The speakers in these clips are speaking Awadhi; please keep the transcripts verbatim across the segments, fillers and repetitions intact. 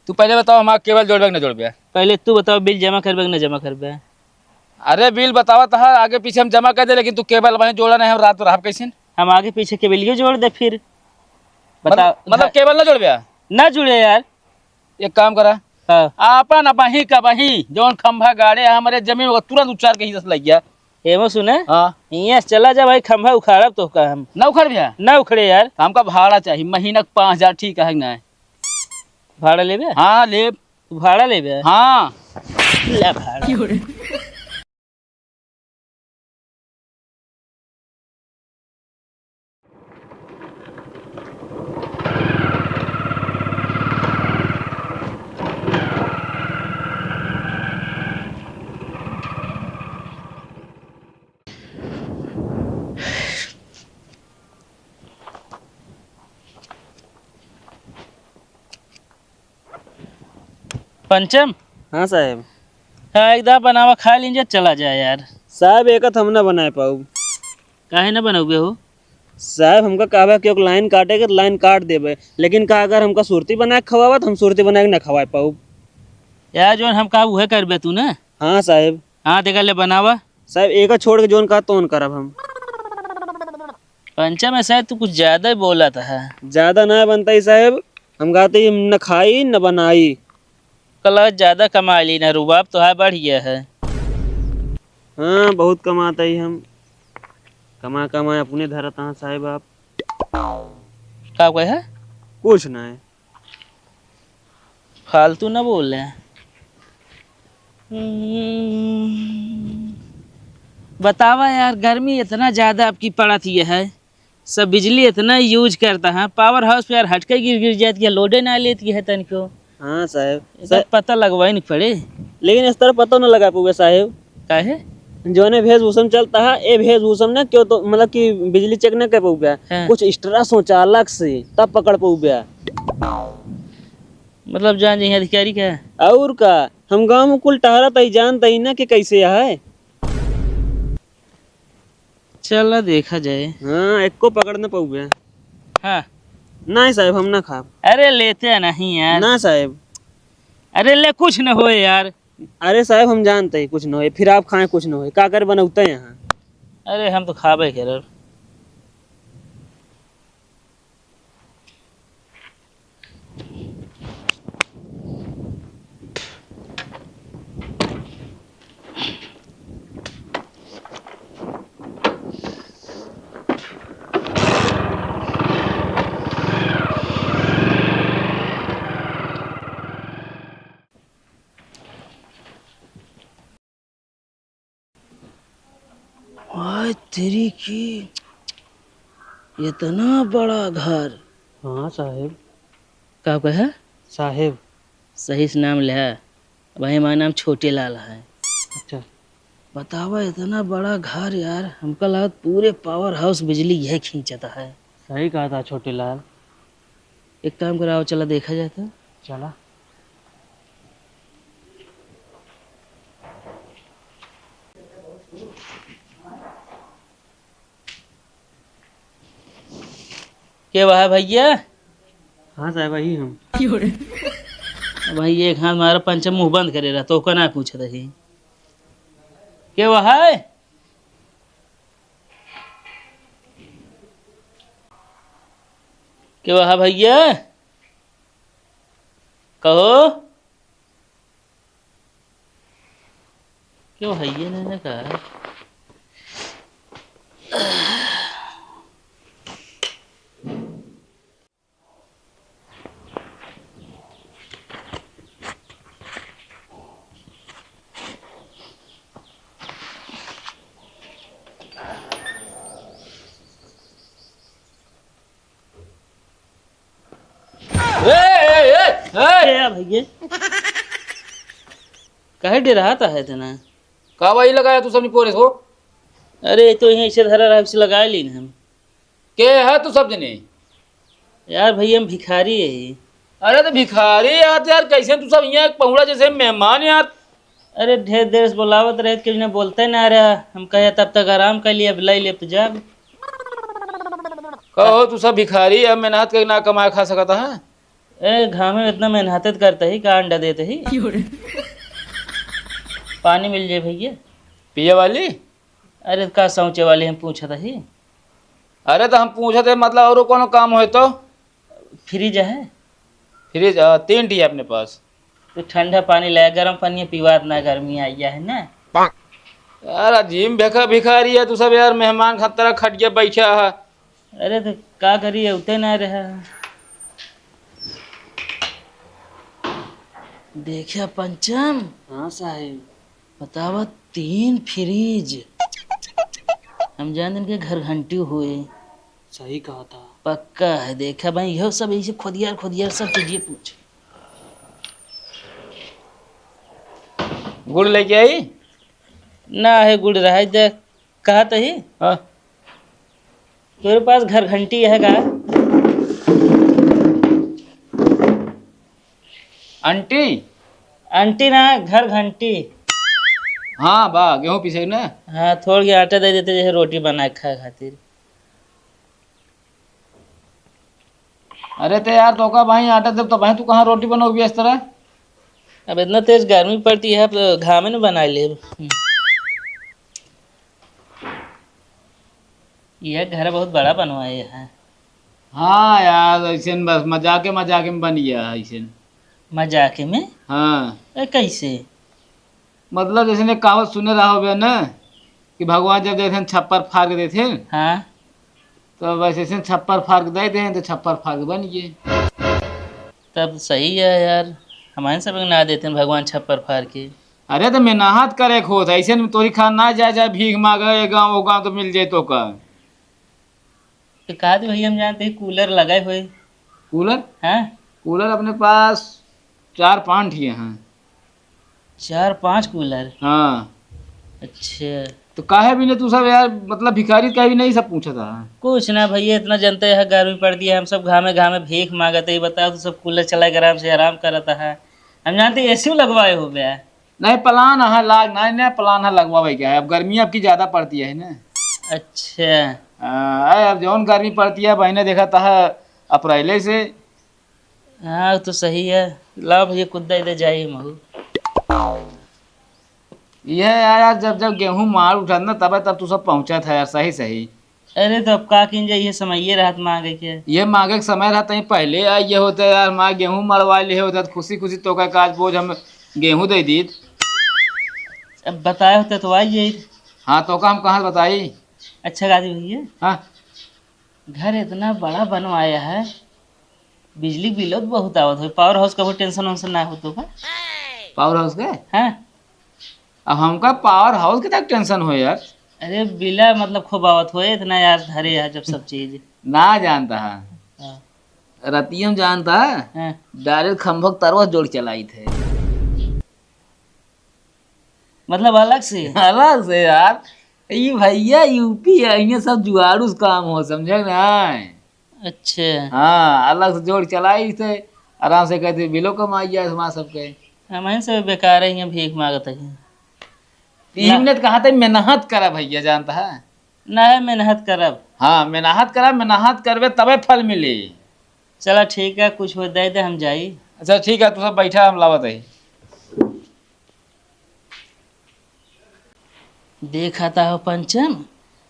तू पहले बताओ, हमार केबल जोड़बे कि ना जोड़बे? पहले तू बताओ, बिल जमा करबे कि ना जमा करबे? अरे, बिल बतावा तो है, आगे पीछे हम जमा कर दे, लेकिन तू केबल वहीं जोड़ा नहीं, हम रात रहब कैसे? हम आगे पीछे केबलियो जोड़ दे फिर। मतलब, बता। मतलब, केबल ना जोड़बे? ना जुड़े यार। एक काम करा। हाँ। आपन अबहीं का बहीं जौन खंभा गाड़े है हमरे जमीन, ओकर तुरंत उचार के हिस्सा से लग गया। एमो सुने? हाँ। हियाँ से चला जा भाई, खंभा उखाड़ब तोहका हम। ना उखड़ भैया? ना उखड़े यार। तो हमका भाड़ा चाहिए, महीना के पाँच हजार, ठीक है कि ना? भाड़ा लेबे? हाँ, लेब। तू भाड़ा लेबे? हाँ। ले भाड़ा। पंचम? हाँ साहेब। हाँ, एक दाँव बनावा, खा लीन जा, चला जाए यार। साहेब, एक हम ना बनाए पाउब। काहे ना बनउबे हो? साहेब, हमका कहबे कि ओक लाइन काटे के, लाइन काट देबे, लेकिन का अगर हमका सुरती बनाए के खवाबा, तो हम सुरती बनाए के ना खवाए पाउब। यार, जौन हम कहब, उहे करबे तू ना? हाँ साहेब। हाँ, देखा ले, बनावा। साहेब, एका छोड़ के जौन कहा तौन करब हम। पंचम, ऐसा है, तू कुछ ज्यादा ही बोलत है। ज्यादा ना बनता ही साहेब, हम कहते ही न खाई न बनाई। कला ज्यादा कमा ली ना, रुबाब तो है बढ़ गया है। हाँ, बहुत कमाता ही हम, कमा कमा अपने धरत हाँ साहेब आप। का कहे है? कुछ ना है। फालतू ना बोले। हम्म, बतावा यार, गर्मी इतना ज्यादा आपकी पड़त ही है, सब बिजली इतना use करता है, power house पे यार हटके गिर गिर जाती है, load ए ना लेती है तनिको। हाँ साहेब, इधर सा- पता लगवाई नहीं पड़े। लेकिन इस तरह पता ना लगा पावे साहेब। काहे? जौने वेशभूषा में चलता है, ए वेशभूषा में ना क्यों तो मतलब कि बिजली check ना कर पावे। हाँ। कुछ extra सोचा अलग से, तब पकड़ पावे। मतलब जान जाइए अधिकारी का? और का, हम गाँव में कुल टहरत ही जानत ही ना कि कैसे है। चला देखा जाए। हाँ, एको पकड़ न पावे। हाँ। नहीं साहेब, हम ना खाब। अरे लेते नहीं यार। ना साहेब। अरे ले, कुछ न होए यार। अरे साहेब, हम जानते ही कुछ न होए, फिर आप खाएं कुछ न होए, का करे बनौते यहाँ। अरे हम तो खाबे करब। आय तेरी की, इतना बड़ा घर। हाँ साहेब। का कहे? साहेब। सही से नाम ले। भाई, हमार नाम छोटे लाल है। अच्छा। बतावा, इतना बड़ा घर यार, हमका लागत पूरे power house बिजली यह खींचता है। सही कहा था छोटे लाल। एक काम कराओ, चला देखा जाए तो। चला। के वह है भैया? हाँ साहेब, वही हम। भाई, एक हाथ मारा, पंचम मुँह बंद करे रहा, तो ओका ना पूछत रही। के वह है? के वह है भैया? कहो। क्यों है ये, मैंने कहा। ए, ए, ए, ए! ए, भैया, काहे डराता है इतना? का भाई लगाया तू सबनी पोरे हो? अरे, तो यहीं से धरा रहा, इसे लगा ली ना हम। के है तू सब जने? यार भैया, हम भिखारी है। अरे तो भिखारी यार, यार कैसे तू सब यहाँ एक पहुड़ा जैसे मेहमान यार? अरे, ढेर देर से बोलावत रहे, केहू ने बोलते ना रहा। हम कहे, "तब तक आराम कर लिए, अब ले ले, अब जाब।" कहो, तू सब भिखारी, अब मेहनत करके ना कमाए खा सकता है? ए, घामे में इतना मेहनत करत ही, का अंडा देत ही? क्यों रे? पानी मिल जाए भैया। पिए वाली? अरे, का सौंचे वाली हम पूछत ही। अरे, तो हम पूछत है, मतलब, औरो कोनो काम होए तो? फ्रिज है? फ्रिज, अ, तीन ठी है अपने पास। तो ठंडा पानी लाया, गरम पानी पीवात ना, गर्मी आई है ना। यार, अजीब भिखा-, भिखारी है तू सब यार, मेहमान खतरा खटिया बैठा है। अरे, तो का करी, उते ना रहा। देखा पंचम। हाँ साहेब। बतावा, तीन फ्रिज। हम जान इनके घर घंटी हुए। सही कहा था। पक्का है, देखा भाई, यह सब ऐसे खोदियार खोदियार सब चीजें पूछ। गुड़ लेके आई? ना है गुड़ रहा है, देख, कहा तो ही। हाँ। तोरे पास घर घंटी है का? आंटी? आंटी ना, घर घंटी। हाँ, बा, गेहूं पीसे ना। हाँ, थोड़ के आटा दे देते, जैसे रोटी बना के खाए खातिर। अरे ते यार, तोका भाई आटा देब, तो भाई तू कहाँ रोटी बनोगी इस तरह? अब इतना तेज गर्मी पड़ती है, अब घामे में बना ले। यह घर बहुत बड़ा बनवाए है। हाँ यार, ऐसे न बस मजाके मजाके में बन गया है ऐसे न। मजाके में? हाँ। ए, कैसे? मतलब जैसे ने कहावत सुने रहा होबे ना कि भगवान जब देथे छप्पर फाड़ के देथे। हाँ। तो वैसे ऐसे छप्पर फाड़ के दे दे तो छप्पर फाड़ के बन गए। तब सही है यार, हमारे सब ना देते हैं भगवान छप्पर फाड़ के। अरे तो मेहनत करे खोत, ऐसे में तोरी खान ना जाए, जाए भीख मांगे, ये गाँव वो गाँव तो मिल जाए तो का। तो कहा दे भैया, हम जानते हैं कूलर लगाए हुए। कूलर? हाँ। कूलर अपने पास चार पाँच ठिए हैं। चार पाँच कूलर? हाँ। अच्छा। तो काहे भी नहीं तू सब यार, मतलब भिखारी का भी नहीं सब पूछा था। कुछ ना भैया, इतना जनते है गर्मी पड़ दिया, हम सब घामे घामे भीख मांगत है। बताओ, तू सब कूलर चला के आराम से आराम करत है। हम जानते एसी लगवाए हो गया। नहीं, प्लान है लाग, नहीं, नहीं, प्लान है लगवावे के है। अब गर्मी अब की ज्यादा पड़ती है ना। अच्छा। हाँ, अरे अब जौन गर्मी पड़ती है, महीने देखा था अप्रैले से। हाँ, तो सही है। लाओ भैया, कुद्दा इधर जाइए महू। ये यार, जब, जब गेहूं मार उठत ना, तबे तब तू सब पहुंचत है यार, सही, सही। अरे, तो अब का किन जाए, ये समइये रहत मांगे के। ये मांगे के समय रहत, ही पहले आ ये होते यार, माँ गेहूं मड़वा ले होते, तो खुशी, खुशी तोका काज बोझ हम गेहूं दे दीत। अब बताए होते तो आई जाइत। हाँ, तोका हम कहाँ बताई? अच्छा, गाजी भैया। हाँ। घर इतना बड़ा बनवाया है, बिजली बिल तो बहुत आवत होई, पावर हाउस का कोई टेंशन वेंशन ना होत होगा? पावर हाउस के? हाँ। अब हमका पावर हाउस के तक टेंशन हो यार। अरे बिला मतलब खूब आवत होई, इतना यार धरे है जब सब चीज। ना जानता है। हाँ। रतिया में जानता है, हाँ। डायरेक्ट खंभक तरवा जोड़ चलाई थे। मतलब अलग से? अलग से यार, ई भैया यूपी है, इन्हें सब जुआड़ू से काम हो, समझे ना? अच्छा। हाँ, अलग से जोड़ चलाई थे, आराम से कहते बिलो कमाई जाए हमारा सबके। हम ही सब बेकार है, यहाँ भीख मांगत है। तीन ना। मिनट कहा था, मेहनत करा भैया, जानता है? ना है, मेहनत करब। हाँ, मेहनत करा, मेहनत करबे तबे फल मिली। चला ठीक है, कुछ हो दे दे, हम जाई। अच्छा ठीक है, तू सब बैठा, हम लावत है। देखा था हो पंचम,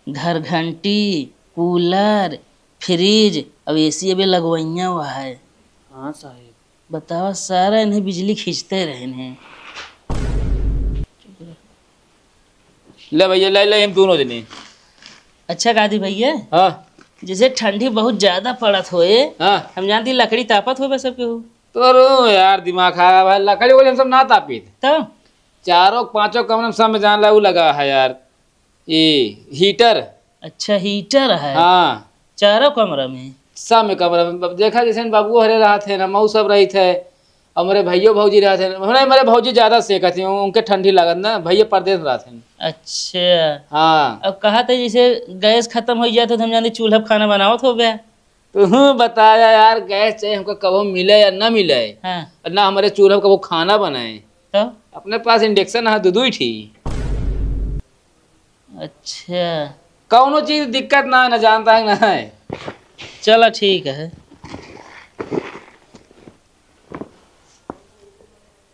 घर घंटी, कूलर, फ्रिज, अब एसी अबे लगवइया हुआ है। हाँ साहेब। बतावा, सारा इन्हें बिजली खींचते रहे हैं। ले भैया, ले, ले, हम दोनों जने। अच्छा, गादी भैया। हाँ। जैसे ठंडी बहुत ज्यादा पड़त होए, हाँ। हम जानती लकड़ी तापत होबे सबके हो। तो रो यार, दिमाग खराब है, लकड़ी वकड़ी हम सब ना तापीत। तो? चारों पांचों कमरे में सब में जान ला, उ लगा है यार, ये हीटर। अच्छा, हीटर है? हाँ। चारों कमरा में? सब में कमरा में। अब देखा, जैसे बाबू हरे रहत है ना, मऊ सब रहित है, और मेरे भैयो भौजी रहत है, हमारे, हमारे भौजी ज्यादा सेकत है, उनके ठंडी लागत ना, भैया परदेस रहत है। अच्छा। हाँ। अब कहा था जैसे गैस खत्म हो जाए तो हम जाने चूल्हा पे खाना बनावत हो गया। तू बताया यार, गैस चाहे हमको कबो मिले या ना मिले, हाँ। और ना हमारे चूल्हा पे कबो खाना बनाए। तो? अपने पास इंडक्शन है, दो, दो ही ठी। अच्छा। कौनो चीज दिक्कत ना है, ना जानता है, ना है। चला ठीक है।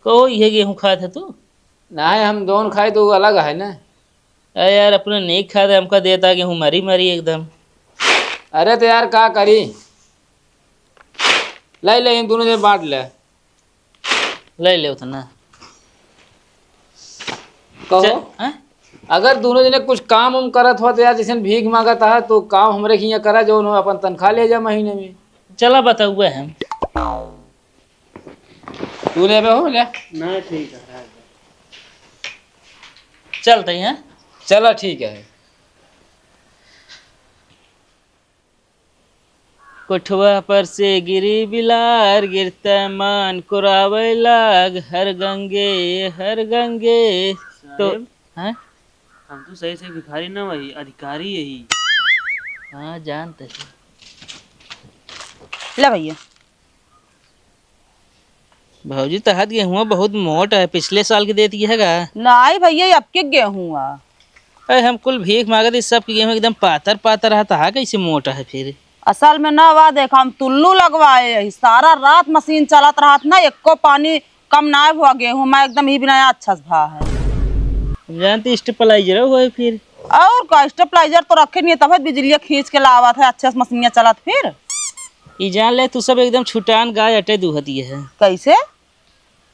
तो इहे गेहूँ खात है तू? नाहीं, हम दोन खाई तो अलग है ना। अरे यार, अपने नहीं खात है, हमका देता गेहूँ मरी मरी एकदम। अरे तो यार का करी, ले ले, इन दोनों जने बाँट ले। ले ले उतना। कहो, च-, हैं? अगर दोनों जने कुछ काम उम करत हो तो यार, जैसे भीख माँगत है तो काम हमरे हियाँ करा, जो उन्होंने अपन तनख्वाह ले जा महीने में। चला बताउए हम। तू लेबे हो, ले। ना, ठीक है, रह दे। चलते हैं। चला, ठीक है। कोठवा पर से गिरी बिलार, गिरते मान कुरावे लाग, हर गंगे, हर गंगे। तो, साहेब, हैं? हम तो सही से भिखारी ना वही, अधिकारी यही। हाँ, जानते हैं। ले भैया। भौजी, तहार गेहुआ बहुत मोट है, पिछले साल के देत की है का? नाहीं भैया, ये अब के गेहूँ है। अरे, हम कुल भीख माँगत ही, सबके गेहूँ एकदम पातर पातर है, तहार कैसे मोट है फिर? असल में ना, वा देखा, हम टुल्लू लगवाए ही, सारा रात मशीन चलत रहत ना, एको पानी कम ना हुआ गेहूँ में, एकदम ही बिना अच्छा से भा है। हम जानते stabilizer हुआ है फिर। और का, stabilizer तो रखे नहीं है, तब बिजलिया खींच के लावत है, अच्छे से मशीनिया चलत फिर। ई जान ले, तू सब एकदम छुटान गाय अटे दूहती है। कैसे?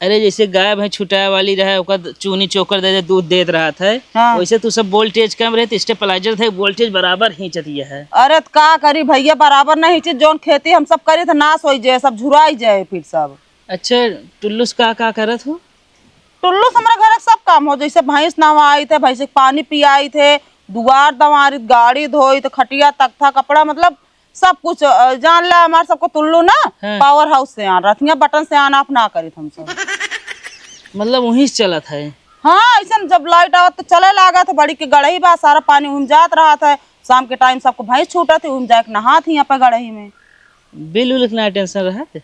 अरे, जैसे गाय भैंस छुटाए वाली रहे, ओकर चूनी चोकर दे दे, दूध देत रहत है, हाँ। वैसे तू सब voltage कम रहे, तो stabilizer थे, voltage बराबर खींचत ये है। अरे, त का करी भैया, बराबर नहीं खींचे, जौन खेती हम सब करी थे, नाश होई जाए, सब झुराई जाए फिर सब। अच्छा, टुल्लू से का, का करत हो? टुल्लू से हमरा घर के सब काम हो, जैसे भैंस नहवाई थे, भैंस के पानी पियाई थे, दुआर दवारी, गाड़ी धोई थे, खटिया, तख्ता, कपड़ा, मतलब सब कुछ, अ, जान ला, हमार सबको टुल्लू ना हाँ। Power house से आन, रथिया बटन से on off ना करी थे हम सब। मतलब वहीं से चलत है? हाँ, ऐसे जब light आवत तो चले लागत है, बड़ी के गड़ही बा, सारा पानी उम जात रहत है, शाम के time सबको भैंस छूटत है, उम जाए के नहात ही यहाँ पे गड़ही में। बिल उल के ना tension रहत?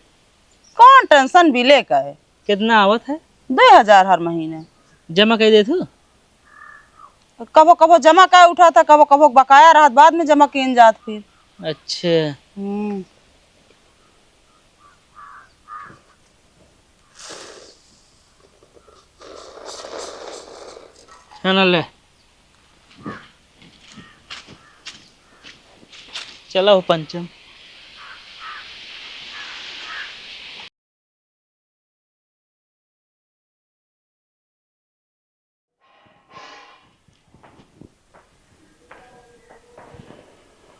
कौन tension बिले का है? कितना आवत है? दुई हजार हर महीने। जमा कर देत हो? कबो कबो जमा कर उठा था, कबो कबो बकाया रहत, बाद में जमा किन जात फिर। अच्छा। हम्म। है ना, ले। चला हो पंचम।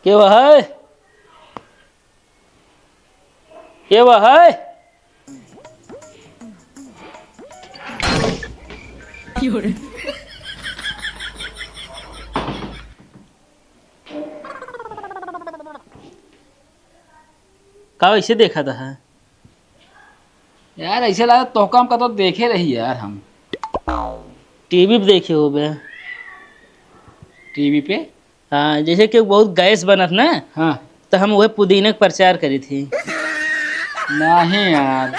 के बा है? के बा है? का वैसे देखा था? यार, ऐसे लागत तोहका हम कतौ देखे रही यार हम। टीवी पे देखे होबे। टीवी पे? हाँ, जैसे कि बहुत गैस बनत ना, हाँ। तो हम वह पुदीना के प्रचार करी थी। नहीं यार।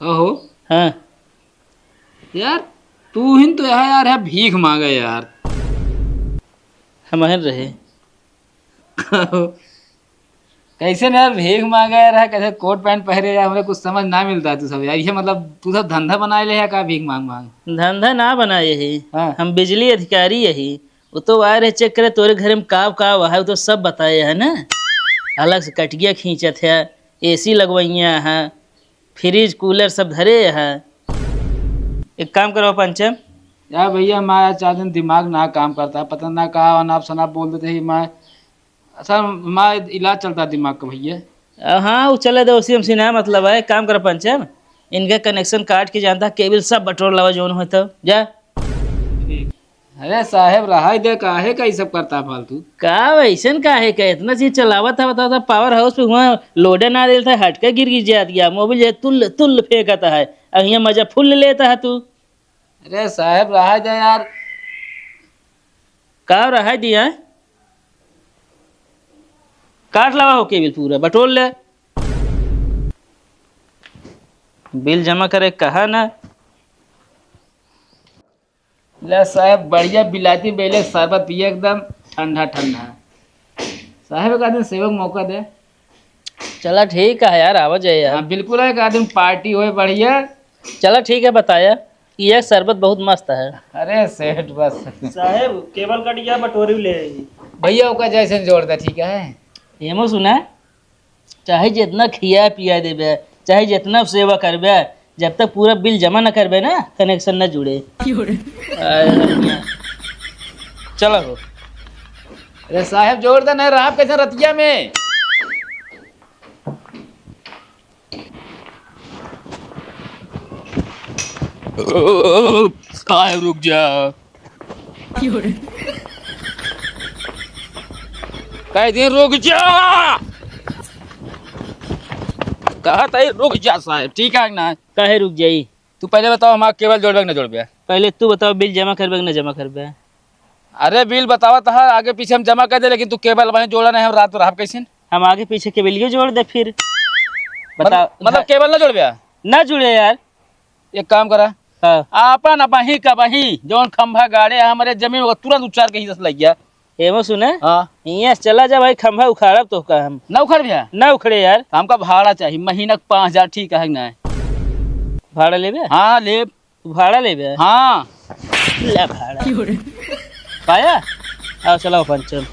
कहो। हाँ। यार, तू ही तो यहाँ यार है भीख मांगे यार। हम हन रहे। कहो। कैसे ना यार भीख मांगे यार है, कैसे कोट पैंट पहरे यार, हमरे कुछ समझ ना मिलता है तू सब यार। ये मतलब तू सब धंधा बनाए ले है का भीख मांग मांग? धंधा ना बनाए ही। हाँ। हम बिजली अधिकारी यही। वो तो आए रहे चेक करे तोरे घर में का का है, वो तो सब बताए है ना। अलग से कटिया खींचत है, एसी लगवइया है, फ्रिज, कूलर सब धरे है। एक काम करो पंचम। यार भैया, हमारा चार दिन दिमाग ना काम करता है, पता ना का अनाप शनाप बोल देते हैं। मैं, सर, हमारा इलाज चलता है दिमाग का भैया। अ, हाँ, वो चले दो, उसी हमसे ना मतलब है। एक काम करो पंचम, इनका कनेक्शन काट के जानता है, केबल सब बटोर लावा जौन हो तो, जा। ठीक। अरे साहेब, रहाई दे, काहे का ई सब करता फालतू? का वैसन काहे का? इतना चीज चलावत है, बताओ तो, पावर हाउस पे हुआ लोडे ना देता है, हटके गिर गिर जात गया, मोबिल जे तुल तुल फेंकता है, अब यहाँ मजा फुल लेता है तू। अरे साहेब, रहाई दे यार। का रहाई दिया? काट लगा हो केबल पूरा, बटोर ले। बिल जमा करे कहा ना। ले साहेब, बढ़िया बिलायती बेले शरबत पिए, एकदम ठंडा ठंडा। साहेब, एक आदमी सेवा का मौका दे। चला ठीक है यार, आवा जाए यार। हाँ, बिल्कुल है, एक आदमी पार्टी होए बढ़िया। चला ठीक है, बताया कि यह शरबत बहुत मस्त है। अरे सेठ बस। साहेब, केबल कट गया, बटोरी ले आई। भैया, ओका जैसे जोड़ दे, ठीक है? एमो सुना, चाहे जितना खिया पिया देबे, चाहे जितना सेवा करबे, जब तक पूरा बिल जमा न करबे ना, कनेक्शन न जुड़े। क्यों रे? अरे, चलो हो। अरे साहेब, जोड़ दे, नहीं रहा कैसे रतिया में। साहेब, रुक जा। कह दे, रुक जा। कहा था, रुक जा साहेब, ठीक है ना? काहे रुक जाई? तू पहले बताओ, हमार केबल जोड़बे कि ना जोड़बे? पहले तू बताओ, बिल जमा करबे कि ना जमा करबे? अरे, बिल बतावा तो है, आगे पीछे हम जमा कर दे, लेकिन तू केबल वहीं जोड़ा नहीं, हम रात रहब कैसे? हम आगे पीछे केबलियो जोड़ दे फिर। बता। मतलब, मतलब केबल ना जोड़बे? ना जुड़े यार। एक काम करा। हाँ। आपन अबही का बही जौन खंभा गाड़े है हमरे जमीन, ओकर तुरंत उचार के हिस्सा से लग गया। एमो सुने। हाँ। हियाँ से चला जा भाई, खंभा उखाड़ब तो का हम। ना उखड़ भैया? ना उखड़े यार। हमका भाड़ा चाहिए, महीना का पाँच हजार, ठीक है कि ना? भाड़ा लेबे? हाँ, लेब। तू भाड़ा लेबे? हाँ। ले भाड़ा। पाया? आओ, चलाओ पंचर।